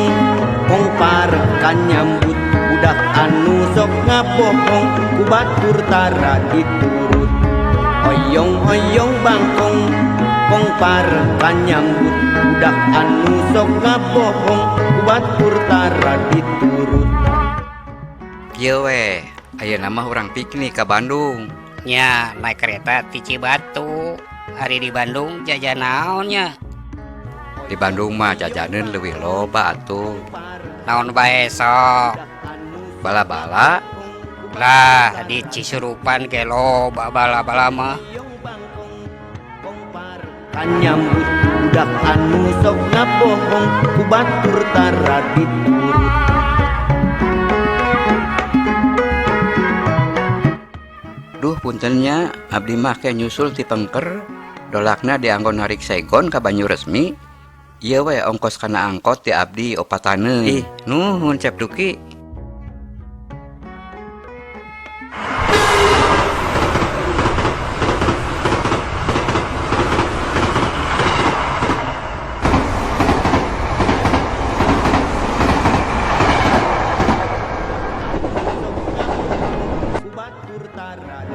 bangkong kong parek kanyambut budak anu sok ngabohong ku batur tara diturut. Oyong-oyong bangkong kong parek kanyambut budak anu sok ngabohong ku batur tara diturut. Kieu we, ayeuna mah urang piknik ka Bandung. Nya naik kereta ti Cibatu. Ari di Bandung jajan naon nya? Di Bandung mah jajaneun leuwih loba atuh. Naon bae sok? Bala-bala. Lah di Cisurupan ge loba bala-bala mah. Kanyambut budak anu sok ngabohong ku batur tara diturut. Duh puntennya abdi mah ke nyusul ti Pengker dolakna dianggo narik Saigon ka Banyuresmi. Ieu we ongkos kana angkot ti abdi opataneun. Ih, nuhun Cep Duki.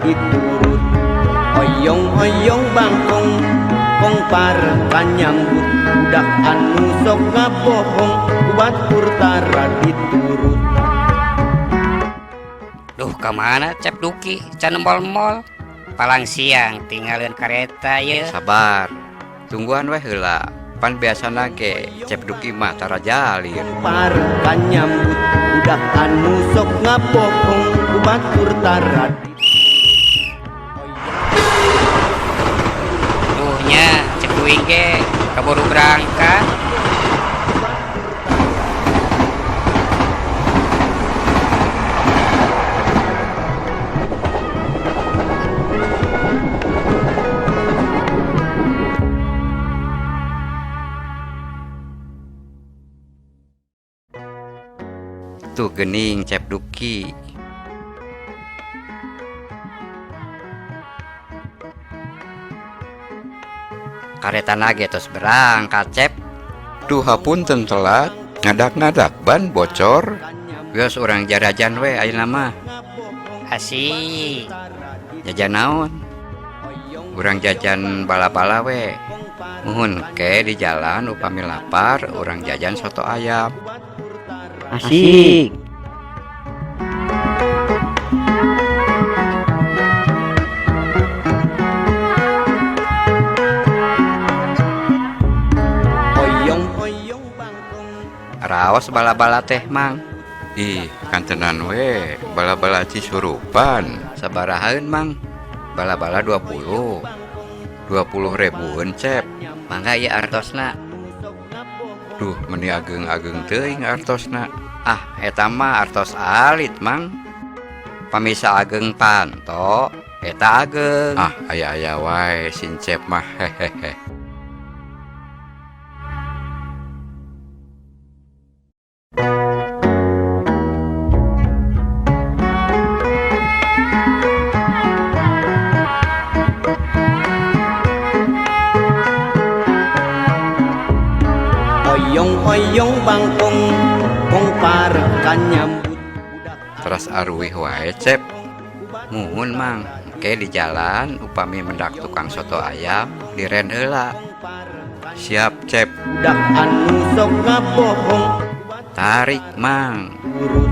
Diturut. Oyong-oyong bangkong kong parek kanyambut budak anu sok ngabohong ku batur tara diturut. Duh ka mana Cep Duki can mol-mol. Palang siang tinggalin kareta ye. Sabar, tungguan weh heula. Pan biasana ge Cep Duki mah tara jalir. Parek kanyambut budak anu sok ngabohong ku batur tara. Duhnya cek duing ge kaburu berangkat. Tuh gening Cep Duki. Karetana ge tos berangkat Cep. Duh hapunten telat, ngadak-ngadak ban bocor. Geus urang jarajan we ayeuna mah. Asik. Jajan naon? Urang jajan bala-bala we. Muhun ke di jalan upami lapar urang jajan soto ayam. Asik. Oyong-oyong bangkong. Raos bala-bala teh mang. Ih, kantenan we, bala-bala Cisurupan. Sabarahaeun mang? Bala-bala 20. 20 ribuan Cep. Mangga ieu artosna. Duh, meni ageng-ageng teuing artosna. Ah, eta mah artos alit mang. Pamisa ageng panto, eta ageng. Ah, aya-aya wae sin Cep mah hehehe. Oyong-oyong bangkong kong parek kanyambut budak Teras aruih wae Cep. Muhun mang, ke di jalan upami mendak tukang soto ayam diren heula. Siap Cep. budak anu sok ngabohong Tarik mang. turut.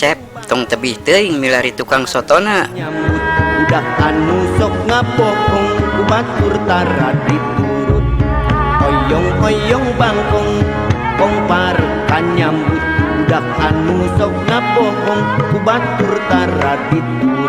Cep, tong tebih teuing milari tukang sotona. Nyambut budak anu sok ngabohong ku batur tara diturut. Oyong-oyong bangkong kong parek kanyambut budak anu sok ngabohong ku batur tara diturut.